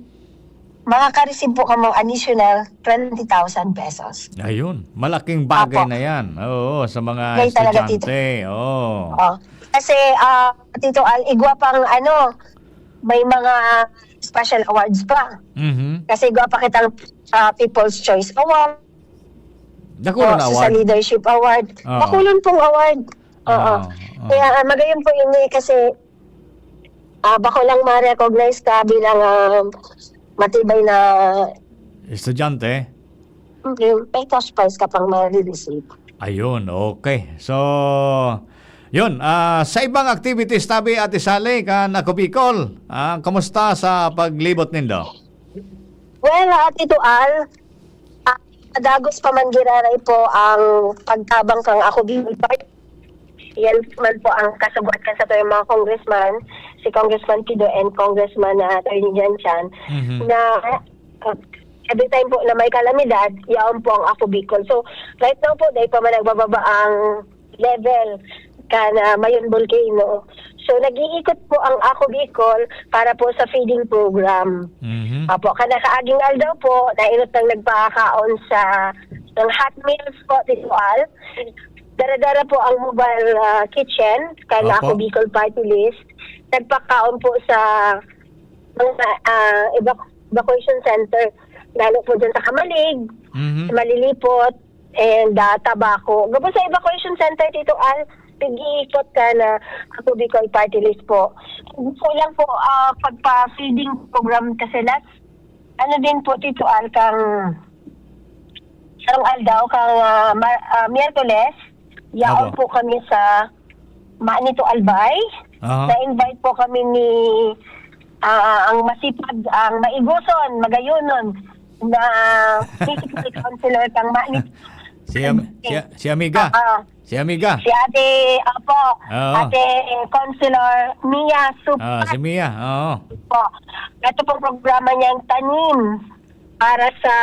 makaka-receive po kamo additional twenty thousand pesos. Ayun, malaking bagay Apo. na yan. Oo, sa mga May talaga, estudyante. Oo. Oh. Kasi, ah, Tito Al, igwa pang ano, may mga special awards pa. Mhm. Kasi igwa pa kitang ah, People's Choice Award, Dakulo oh, na sa award. Leadership Award. Oo. Bakulon pong award. Oo. Oo, oo. Kaya ah, magayon po ini kasi ah, bako lang ma-recognize ka bilang ah, matibay na Estudyante. mm, may cash prize ka pang ma-receive. Ayun, okay. So, yun, ah, sa ibang activities tabi, Ate Sally, kan Ako Bicol, ah, kumusta sa paglibot nindo? Well, ah, Tito Al, ah, dagos pa man giraray po ang pagtabang kang Ako Bicol Party. Yan man po ang kasubuat kan sa mga congressman, si Congressman Kido and Congressman ah, Attorney Jan Chan, Mhm. na ah, every time po na may kalamidad, yaon po ang Ako Bicol. So, right now po, dahil pa man nagbababa ang level kan ah, Mayon Volcano. So, nag-iikot po ang Ako Bicol para po sa feeding program. Mhm. Apo, kanakaaging aldaw po, nainot nang nagpakaon sa ng hot meals po, Tito Al. Dara-dara po ang mobile ah, kitchen, kan Opo. Ako Bicol Party List. Nagpakaon po sa mga ah, evac- evacuation center, lalo po dyan sa Camalig, Mhm. Malilipot, and ah, Tabaco. Gabos sa evacuation center, Tito Al, nag-iikot kan Ako Bicol Party List po. Kulang po ah, pagpa-feeding program kasi last, ano din po, Tito Al, kang sarong aldaw, kang ah, Mar- ah, Miyerkules, yaon Apo. po kami sa Manito Albay. Aha. Na-invite po kami ni ah, ang masipag, ang maiguson, magayonon na municipal councilor kang Mani. Si Am-, si, si Amiga. Ah, Si Amiga. Si Ate, opo, Oo. Ate Councilor Mia Supat Ah, si Mia, oo. po. Ito pong programa niyang Tanim para sa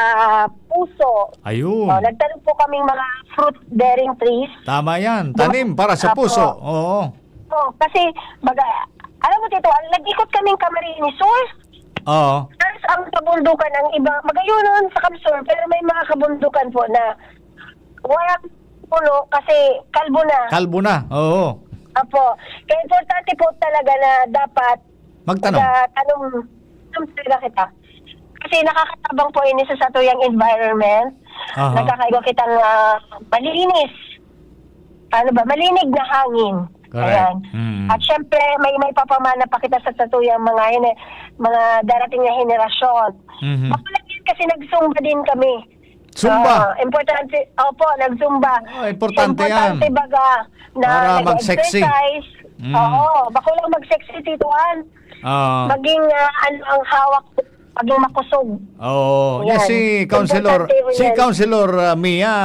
Puso. Ayun. Oh, nagtanim po kaming mga fruit-bearing trees. Tama yan. Tanim para sa Opo. puso. Oo. Oh, kasi, baga, alam mo, Tito, nag-ikot kaming Camarines Sur. Oo. Tapos ang kabundukan, ang iba, magayonon sa Kamsur, pero may mga kabundukan po na walang puno kasi kalbo na. Kalbo na, oo. Opo. Kaya importante po talaga na dapat Magtanom. magtanom, tanom talaga kita. Kasi nakakatabang po ini sa satuyang environment. Aha. Nagkakaigwa kitang, ah, malinis. Ano ba? Malinig na hangin. Correct. Ayan. Mm. At syempre, may, may papamana pa kita sa satuyang mga hine-, mga darating na henerasyon. Mhm. Ako lang yan kasi nag-Zumba din kami. Zumba? Ah, importante, opo, nag-Zumba. Oh, importante yan. Importante baga na Para mag-sexy. nag-exercise. Mm. Oo, bako lang mag-sexy, Tito Al. Oo. Maging, ah, ano ang hawak, maging makusog. Oo. Yan. Yan si Councilor, Importante ho si yan. Councilor, ah, Mia,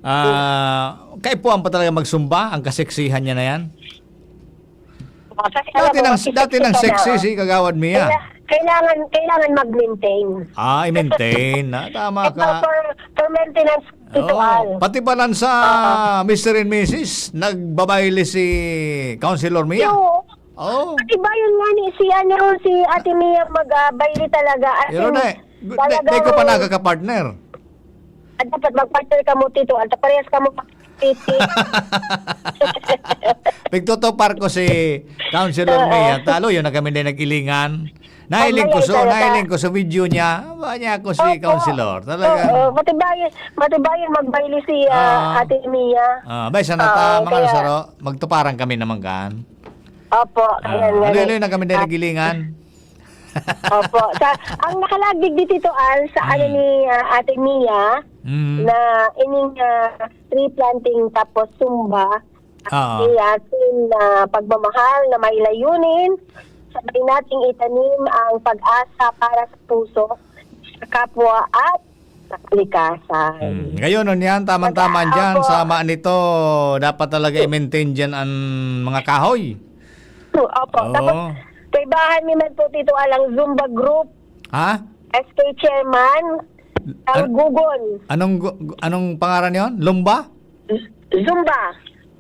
ah, kaipuhan pa talaga mag-Zumba, ang kaseksihan niya na yan? Ah, kasi alam Dati mo, nang, kasi dati sexy nang ka sexy na. si Kagawad Mia. Kaya, kailangan, kailangan mag-maintain. Ah, i-maintain. Ah, tama Ito ka. for, for maintenance, Tito Oo. Al. Pati ba lang sa Oo. Mister and Missus, nagbabayle si Councilor Mia? Yo. Oo. Pati ba yun nga ni si, ano, si Ate Mia mag, ah, bayle talaga? As Pero in, na, di, talagang di ko pa nakaka-partner. Ah, dapat mag-partner kamo, Tito Al. Parehas kamo, Titi. Pigtutupar ko si Councilor Oo. Mia. Talo, yun na kami din nag-ilingan. Nahiling ko Pagbayay so, talaga. nahiling ko sa video niya. Ba niya ako si Opo. Councilor. Talagang Oo, matibayan, matibayan magbayli si, ah, Ah. Ate Mia. Ah, bay, sana ta, Oo, mga kaya saro, magtuparan kami naman kan. Opo, Ah, ayan nga aloy-aloy eh. na kami din Ah. nag-ilingan. Opo. Sa, ang nakalagdig dito, Tito Al, sa ano Mm. ni, ah, Ate Mia, Mm. na ining, ah, tree planting tapos Zumba, Oo. Kaya ating, ah, pagmamahal na may layunin, sabay nating itanim ang pag-asa para sa puso, sa kapwa at sa kalikasan. Hmm. Ngayon, nun yan, tama-tama Pag-, dyan, opo. sama nito, dapat talaga i-maintain dyan ang mga kahoy. Opo. Oo. Tapos, kaibahan mi man po, Tito Al, ang Zumba group, Ha? S K chairman, ang An-, Gugon. anong gu-, gu-, anong pangaran yon? Lumba? Zumba.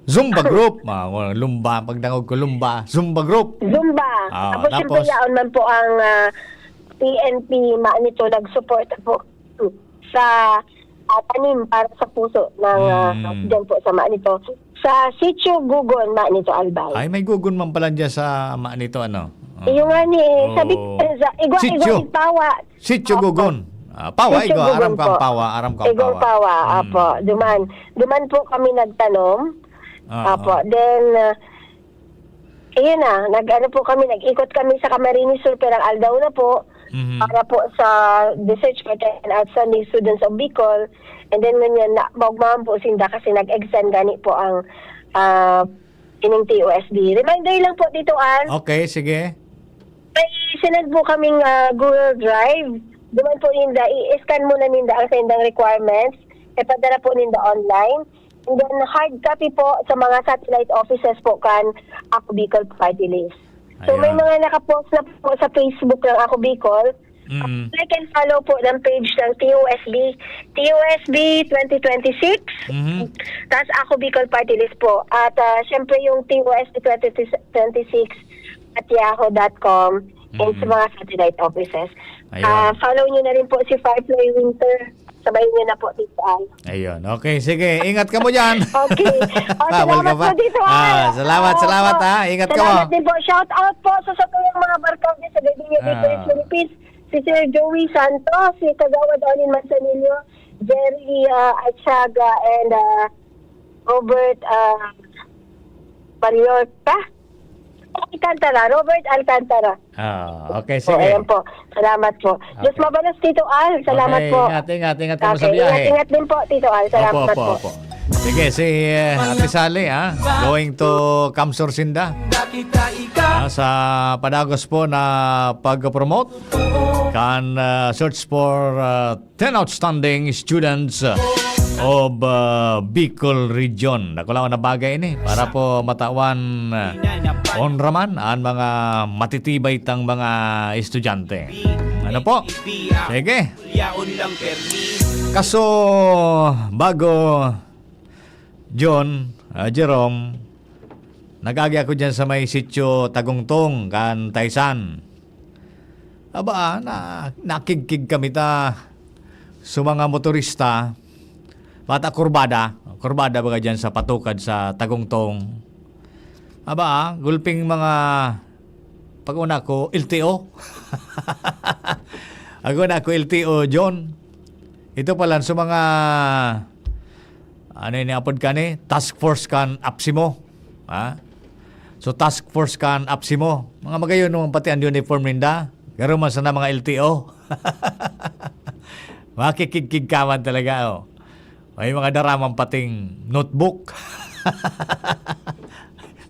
Zumba group. Ah, wala, Lumba. Pagdangog ko, Lumba. Zumba group. Zumba. Ah, Tapos, siyempre, tapos? yaon man po ang, ah, P N P, ma-, nito, nagsuporta po sa, ah, tanim para sa puso ng, ah, Mm. dyan po sa ma-, nito. Sa Sitio Gugon, ma-, nito, Albay. Ay, may Gugon man pala dyan sa ma-, nito, ano? Ah. Iyo nga ni, sabi Oo. ko, sa, igwa, Sitio. igwa, igpawa. Sitio Opo. Gugon. Ah, Pawa, Sitio igwa, aram Gugon ko ang po. Pawa, aram ko ang Igwa, Pawa. Pawa, Mm. apo. Duman. Duman po kami nagtanom. Oo. Apo. Then, ah, ayun na, nag-ano po kami, nag-ikot kami sa Camarines Sur, pirang aldaw na po, Mhm. para po sa Research Project and Outstanding Students of Bicol. And then, ngunyan, na, maugmahan po sinda kasi nag-extend gani po ang, ah, ining T O S D. Reminder lang po, Tito Al. Okay, sige. May sinend po kaming, ah, Google Drive. Duman po ninda, i-scan muna ninda ang saindang requirements. Ipadara po ninda online. And then, hard copy po sa mga satellite offices po kan Ako Bicol Party List. So, may Ayan. mga nakapost na po sa Facebook ng Ako Bicol. Mm. Like and follow po ng page ng T O S B, T O S B twenty twenty-six. Mhm. Tas Ako Bicol Party List po. At, ah, syempre yung T O S B twenty twenty-six at yahoo dot com and sa Mm. mga satellite offices. Ayun. Ah, follow nyo na rin po si Firefly Winter. Sabay nyo na po, Tito Al. Ayun. Okay, sige. Ingat ka mo dyan. Okay. Oh, Bawal ka salamat pa. po, Tito Al. Ah, salamat, Opo. salamat, ha. Ingat ka mo. Salamat din po. Shout out po sa satuyang mga barkada sa Gardenia, Bicol, Ah. Philippines. Si Sir Joey Santos, si Kagawad Onin Manzanillo, Jerry, ah, Achaga, and, ah, Robert, ah, Mallorca. Alcantara, Robert Alcantara. Ah, okay, So, sige. ayan po. Salamat po. Diyos Okay. mabalos, Tito Al. Salamat Okay, po. ingat, ingat, ingat ka mo sa Okay, biyahe. ingat, ingat din po, Tito Al. Salamat Opo, opo, po. opo. Sige, si, eh, Ate Sally, ah, going to Kamsor Sinda. Ah, sa padagos po na pag-promote kan, ah, search for, ah, ten outstanding students, ah, of, ah, Bicol Region. Dakula na bagay ini para po matawan, ah, onra man an mga matitibay tang mga estudyante. Ano po? Sige. Kaso, bago, John, ah, Jerome, nag-agi ako dyan sa may sitio Tagungtong, kan Taysan. Aba, ah, na, nakigkig kami ta sa mga motorista. Bata kurbada, kurbada baga dyan sa patukad sa Tagungtong. Aba, ah, gulping mga pag-una ko, L T O. Pag-una ko, L T O, John. Ito pala, sa mga, ano ini apod ka ni? Task force kan APSEMO. Ha? So, task force kan APSEMO. Mga magayon naman pati ang uniform ninda. Garo man sana mga L T O. Makikigkig ka man talaga, oh. May mga dara man pating notebook.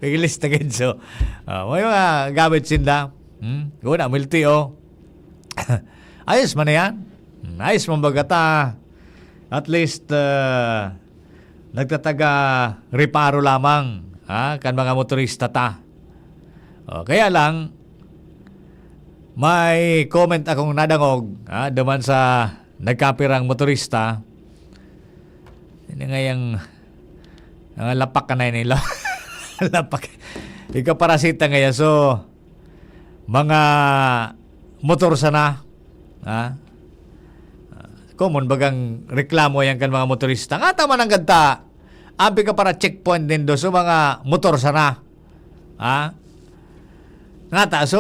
Pigilis na gid. So, ah, may mga gamit sinda. Hmm? Guna, multi, oh. Ayos man na yan. Hmm, ayos man baga ta. At least, ah, nagtataga reparo lamang, ha, kan mga motorista ta. Oh, kaya lang, may comment akong nadangog, ha, duman sa nagkapirang motorista. Ini ngayang, ah, lapak ka na ini, la-, lapak. Ikaparasita ngaya. So, mga motor sana, ha? Common bagang reklamo yan kan mga motorista. Ngata man ang ganta, ampi ka para checkpoint nindo sa mga motor sana. Ha? Ngata, so,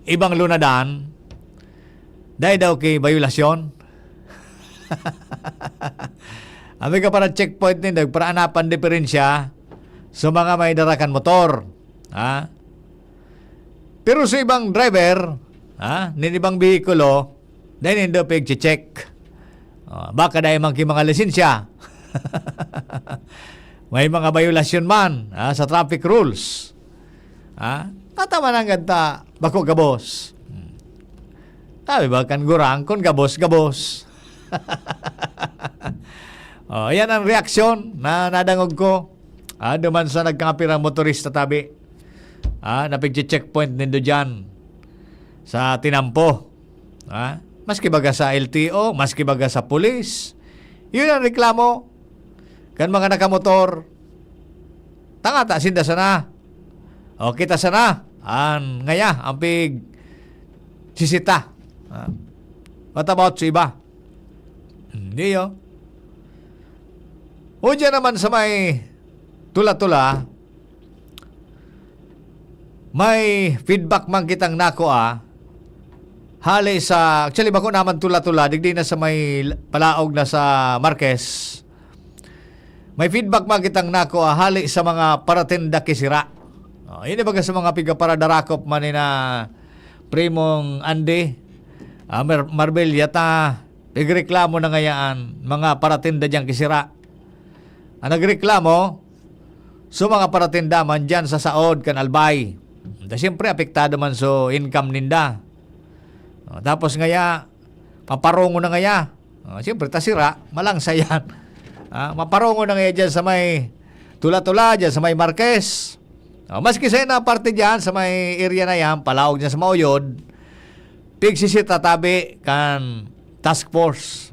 ibang lunadan, dai daw ki bayulasyon. Ampi ka para checkpoint nindo, para anapan diferensya sa mga may dara kan motor. Ha? Pero sa ibang driver, ha, nin ibang behikulo, dai nindo pigche-check. Oh, baka dai man ki mga lisensya. May mga bayulasyon man, ha, sa traffic rules. Ha? Tataman ang ganta, bako gabos. Hmm. Sabi ba, kan gurang, kun gabos, gabos. Oh, ayan ang reaksyon na nadangog ko. Ah, duman sa nagkapirang motorista tabi. Ah, napigche-checkpoint nindo dyan sa tinampo. Ah, maski baga sa L T O, maski baga sa pulis. Yun ang reklamo kan mga nakamotor. Tangata sinda sana. O, kita sana. An, ngaya, ang pig sisita. Ah, what about sa iba? Hindi, oh. O, dyan naman sa may tula-tula, may feedback man kitang nakua, hali sa, actually, bako naman tula-tula, digdi na sa may palaog na sa Marquez. May feedback man kitang nakua, hali sa mga paratinda ki sira. Oh, ini baga sa mga pigaparadarakop man ni na Primong Andy, ah, Mar-, Marbella ta, pigreklamo na ngayaan, mga paratinda diyang ki sira. Ang nagreklamo, so mga paratinda man dyan sa saod kan Albay. Da, siyempre, apektado man so income ninda. Oh, tapos ngaya, paparongo na ngaya. Oh, siyempre, ta sira, malangsa yan. Ah, maparongo na ngaya dyan sa may tula-tula, dyan sa may Marquez. Oh, maski sa na parte dyan, sa may area na yan, palaog dyan sa Mauyod, pigsisita tabi kan task force.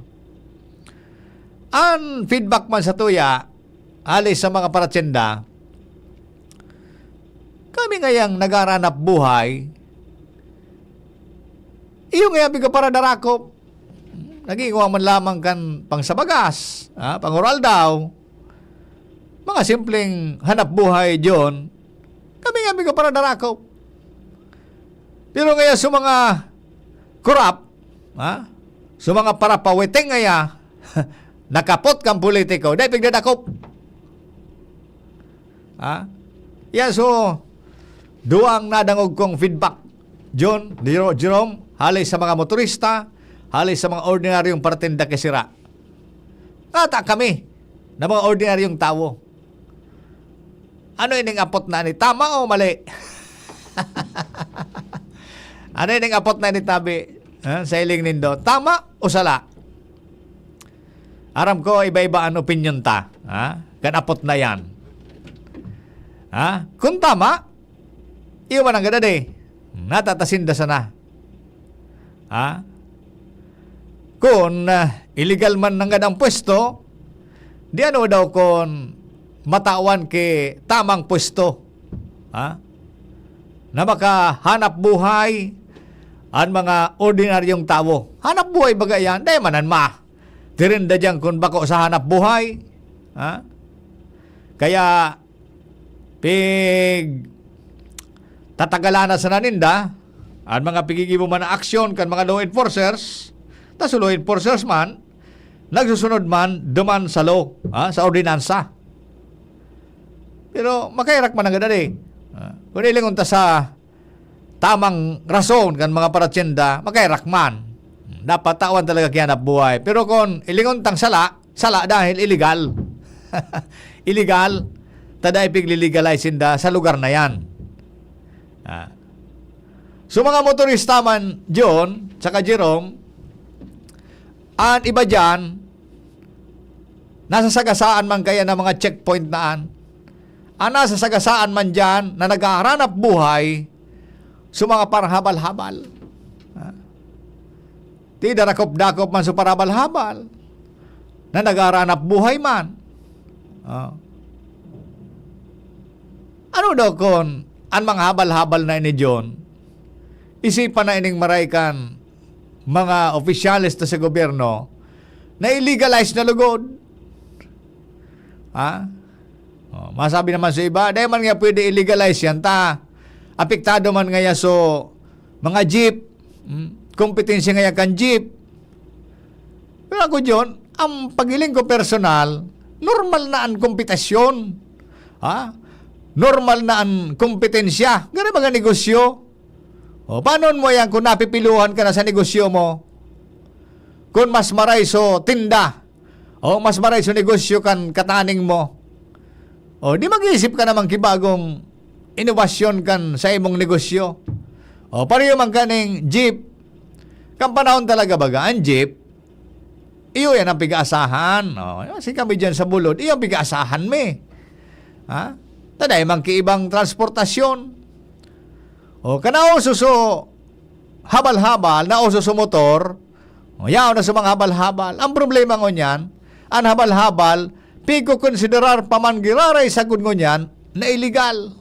Ang feedback man sa tuya, hali sa mga paratinda, kami ngayang naghahanap buhay, iyo ngaya pigaparadarakop. Nagigwa man lamang kan pangsabagas, ha, panguraldaw, mga simpleng hanap buhay diyon, kami nga pigaparadarakop. Pero ngaya sa mga korap, ha, sa mga parapawiting ngaya, nakapot kang politiko, dai pigdadakop. Ha? Yan, so, duwang nadangog kong feedback. John, Jero-, Jerome, hali sa mga motorista, hali sa mga ordinaryong paratinda ki sira. Ata kami, na mga ordinaryong tawo. Ano ining apot na ni? Tama o mali? Ano ining apot na ni tabi, ha, sa hiling nindo? Tama o sala? Aram ko, iba-iba an opinyon ta, ha? Kan apot na yan. Ha? Kung tama, iyo man ang gadadi. Natatasinda sana. Ha? Kun, ah, illegal man nanggad ang pwesto, di ano daw kun matawan ki tamang pwesto, ha? Na makahanap buhay an mga ordinaryong tawo. Hanap buhay baga yan, dai man an ma. Tirinda diyan kun bako sa hanap buhay. Ha? Kaya, pig tatagalanan sana ninda an mga pigigibo man na aksyon kan mga law enforcers, ta so law enforcers man, nagsusunod man duman sa law, ha, sa ordinansa. Pero makaherak man nanggad, eh. Ah, kung ilingon ta sa tamang rason kan mga paratyenda, makaherak man. Dapat tawan talaga ki hanap buhay. Pero kung ilingon tang sala, sala dahil illegal. Illegal. Ta dai piglilegalize sinda sa lugar na yan. Ah. So, mga motorista man, John, saka Jerome, an iba diyan, nasa sagasaan man kaya na mga checkpoint na an. An nasa sagasaan man diyan na naghaharanap buhay sa mga parhabal-habal. Ah. Ti darakop-dakop man sa parabal-habal, na nagharanap buhay man. Ah. Ano daw kun an mga habal-habal na ini, John, isipan na ining maray kan mga opisyales ta sa gobyerno na i-legalize na lugod? Ha? Oh, masabi naman sa iba, "Dai man nga pwede i-legalize yan, ta apektado man ngaya so mga jeep, hmm, kompetensya ngaya kan jeep." Pero ako, John, ang paghiling ko personal, normal na an kompetisyon. Ha? Normal na an kompetensya. Gani mga negosyo. O, paano mo yan kung napipiluhan ka na sa negosyo mo? Kung mas maray so tinda, o mas maray so negosyo kan kataning mo, o di mag-isip ka naman ki bagong inobasyon kan sa imong negosyo. O, pareho man kaning jeep. Kan panahon talaga baga, ang jeep, iyo yan ang pig-aasahan. O, si kami dyan sa Bulod, iyo ang pig-aasahan mi. Ha? Ta dai man ki ibang transportasyon. O, kan nauso so habal-habal, nauso so motor, o, yaon na sa mga habal-habal. Ang problema ngunyan, an habal-habal, pigkokonsiderar pa man giraray sagkod ngunyan na illegal.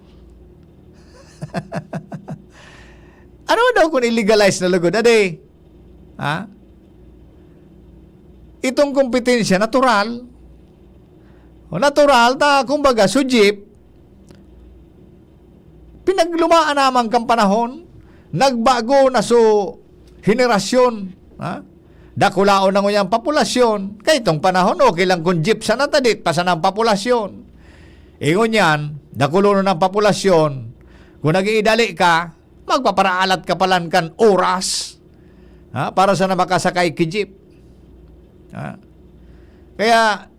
Ano daw kung i-legalize na lugod? Adi, ha? Itong kompetensya, natural. O, natural, ta, kumbaga, so jeep, pinaglumaan naman kan panahon, nagbago na so henerasyon, ha? Dakulaon na ngunyan an populasyon. Kay itong panahon, okay lang kung jeep sana, ta dai pa sana ang populasyon. Ingon yan, dakulonon ang populasyon. Kung nag-iidali ka, magpaparaalat ka palan kan oras, ha? Para sana makasakay ki jeep. Ha? Kaya,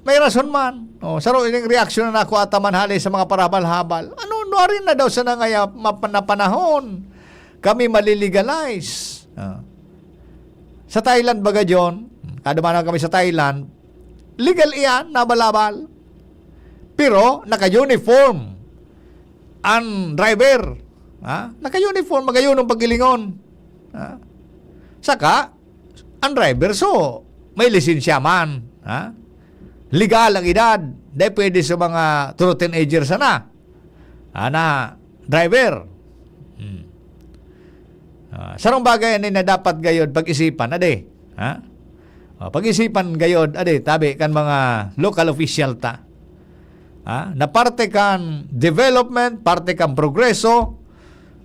may rason man. O, saro ining reaksyon na nakuha ta man hali sa mga parabal-habal. Ano, nuarin na daw sana ngaya map-, na panahon kami malilegalize? Ah. Sa Thailand, baga, John, kadumanan kami sa Thailand, legal iyan, nabal-abal. Pero, naka-uniform an driver. Ha? Naka-uniform, magayunon paghilingon. Ha? Saka, ang driver, so, may lisensya man. Ha? Legal ang edad. Dai pwede sa mga through teenager sana. Ana, driver. Hmm. Ah, sarong bagay ani na dapat gayod pag-isipan, adi. Ha? O, pag-isipan gayod, adi, tabi kan mga local official ta. Ha? Na parte kan development, parte kan progreso,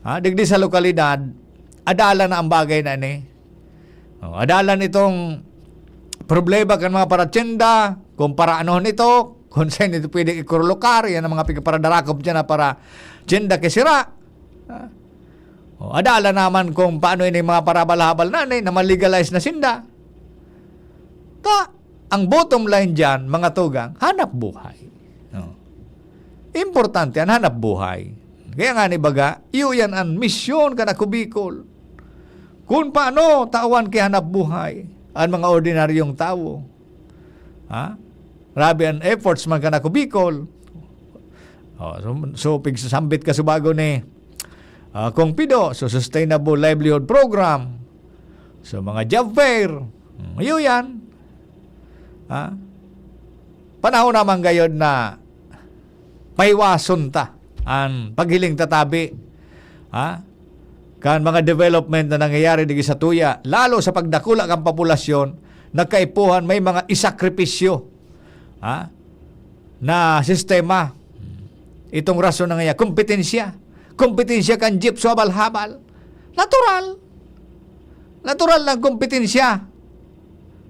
ha? Digdi sa lokalidad, adalan na ang bagay na ini. O, adalan itong problema kan mga paratyenda, kung para ano nito, kung saan ito pwede ikurulukar, yan ang mga pigparadarakop dyan na para tyenda ke sira. Ha? O, adalan naman kung paano ini mga parabal-habal na ni, na malegalize na sinda. Ta, Ang bottom line diyan, mga tugang, hanap buhay. No? Importante an hanap buhay. Kaya nga ni baga, iyo yan an misyon kan Ako Bicol. Kung paano tawan ki hanap buhay an mga ordinaryong tawo. Ha? Grabe an efforts man kan Ako Bicol. Oh, so, so pigsasambit ka subago ni, ah, Kong Pido, so Sustainable Livelihood Program, so mga job fair. Hmm, iyo yan. Ha? Panahon naman gayod na pahiwason ta an paghiling ta tabi, ha? Kan mga development na nangyayari digdi sa tuya, lalo sa pagdakula kan populasyon, nagkaipuhan may mga isakripisyo, ha? Na sistema. Itong rason na nga, kompetensya. Kompetensya kan jeep sa habal-habal. Natural. Natural na kompetensya.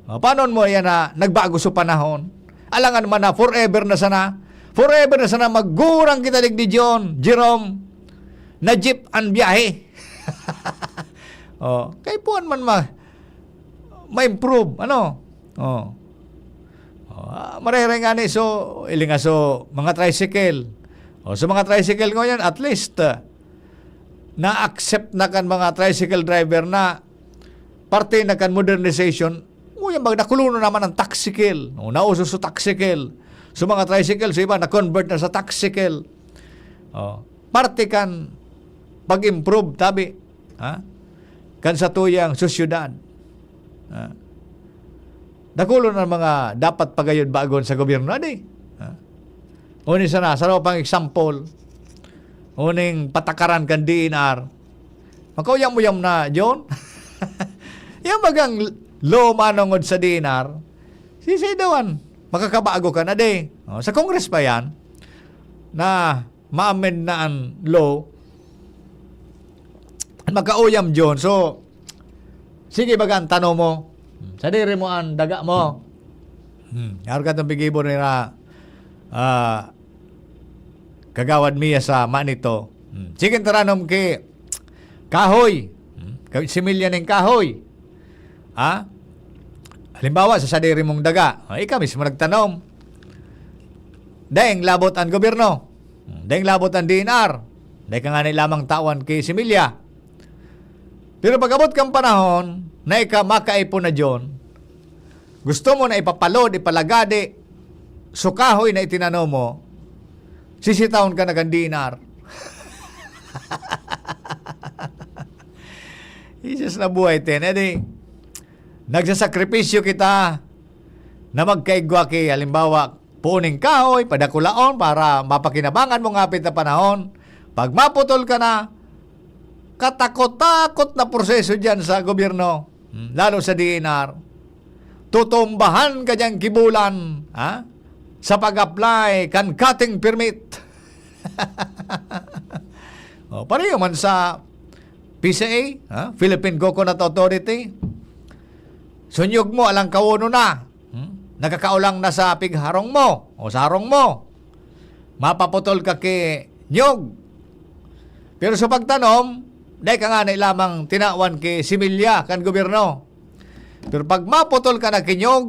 O, paano mo yan na nagbago sa panahon? Alangan man na forever na sana. Forever na sana maggurang kita digdi, John, Jerome, na jeep an biyahe. Oh, kaipuhan man ma-, ma-improve, ano? Oh. Oh, ah, marere nga ni, so, ilingaso, mga tricycle. Oh, so, mga tricycle ngayon, at least, ah, na-accept na kan mga tricycle driver na parte na kan modernization. Ngunyan, magdakulonon naman ang taxicle. Oh, nauso sa taxicle. So, mga tricycle, sa iba, na-convert na sa taxicle. Oh, parte kan pag-improve, tabi, ha? Kan satuyang sosyedad. Ha? Dakulon ang mga dapat pagayod bagon sa gobyerno, adi. Ha? Uni sana, sa pang example, uning patakaran kan D N R. Makauyam-uyam na, John. Yan bagang law manongod sa D N R. Sisay daw an makakabago ka na, di? Oh, sa Congress pa yan, na ma-amend na an law, makauyam, John. So, sige, baga an tanom mo. Hmm, sadiri mo an daga mo. Hmm, yaro ka itong pigibo nila, ah, Kagawad Mia sa Manito. Hmm, sige, taranom ki kahoy. Hmm, ka-, similya ning kahoy. Ha? Halimbawa, sa sadiri mong daga. O, ikaw mismo nagtanom. Daing labot an gobyerno. Hmm, daing labot an D N R. Dai ka ngani lamang tawan ki similya. Pero pag-abot kan panahon, na ika makaipon na, John, gusto mo na ipapalod, ipalagadi, so kahoy na itinanom mo, sisitahon ka na kan D N R. Jesus na buhay, ten. Edi, nagsasakripisyo kita na magkaigwa ki, halimbawa, puon ning kahoy, padakulaon para mapakinabangan mo ngapit na panahon. Pag maputol ka na, katakot-takot na proseso diyan sa gobyerno, hmm, lalo sa D N R. Tutumbahan ka diyan ki bulan, ha? Sa pag-apply kan cutting permit. O, pareho man sa P C A, ha? Philippine Coconut Authority. Sunyog mo, alang kawono na. Hmm? Nakakaulang na sa pigharong mo o sa harong mo. Mapaputol ka ki nyog. Pero sa pagtanom, dai ka ngani lamang tinawan ki similya kan gobyerno. Pero pag maputol ka na ki nyog,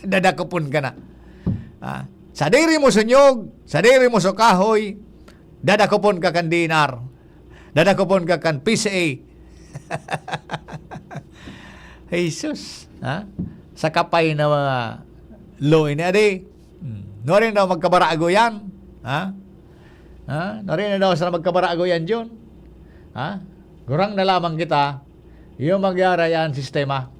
dadakopon ka na. Ah, sadiri mo sa nyog, sadiri mo sa kahoy, dadakopon ka kan D N R. Dadakopon ka kan P C A. Jesus, ha? Sa kapay na mga law ini, adi. Hmm. Nuarin daw magkabarago yan, ha? Ha? Nuarin na daw sa magkabarago yan, John? Ha? Gurang na lamang kita, iyo magyara yan sistema.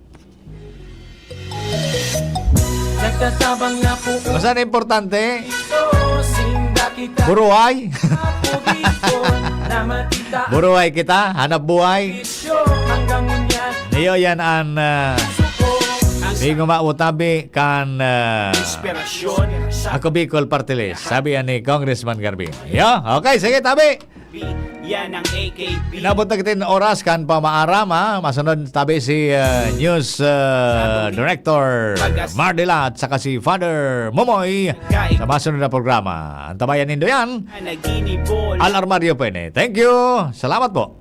Nagtatabang na po. Basta na importante, ito, sinda kita. Buruhay. Apo dito, na matita. Buruhay kita, hanap buhay. Isyo, hanggang unya. Iyo yan ang, ah, suko. Ang sa- Bingo mautabi kan, ah, Inspirasyon sa Ako Bicol Party List. Sabi yan ni Congressman Garbin. Yo, okay, sige, tabi. Yan ang A K P. Inabot na kita ng oras kan pamaaram, ha? Masunod tabi si, uh, News, uh, Director Mardi Lat saka si Father Momoy sa masunod na programa. Antabayan nindo yan. Al Armario po ini. Thank you. Salamat po.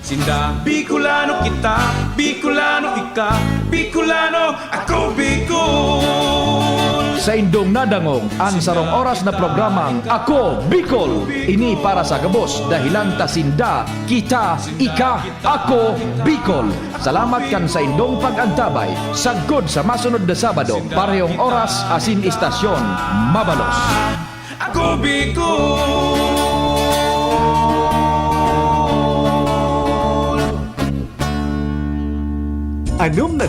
Sinda, Bicolano kita, Bicolano ika, Bicolano ako, Bicol. Saindong nadangog an sarong oras na programang Ako Bicol. Ini para sa gabos, dahelan ta sinda, kita, ika, ako, Bicol. Salamat kan saindong pag-antabay. Sagkod sa masunod na Sabado, parehong oras asin istasyon, mabalos. Ako, Bicol. Anom na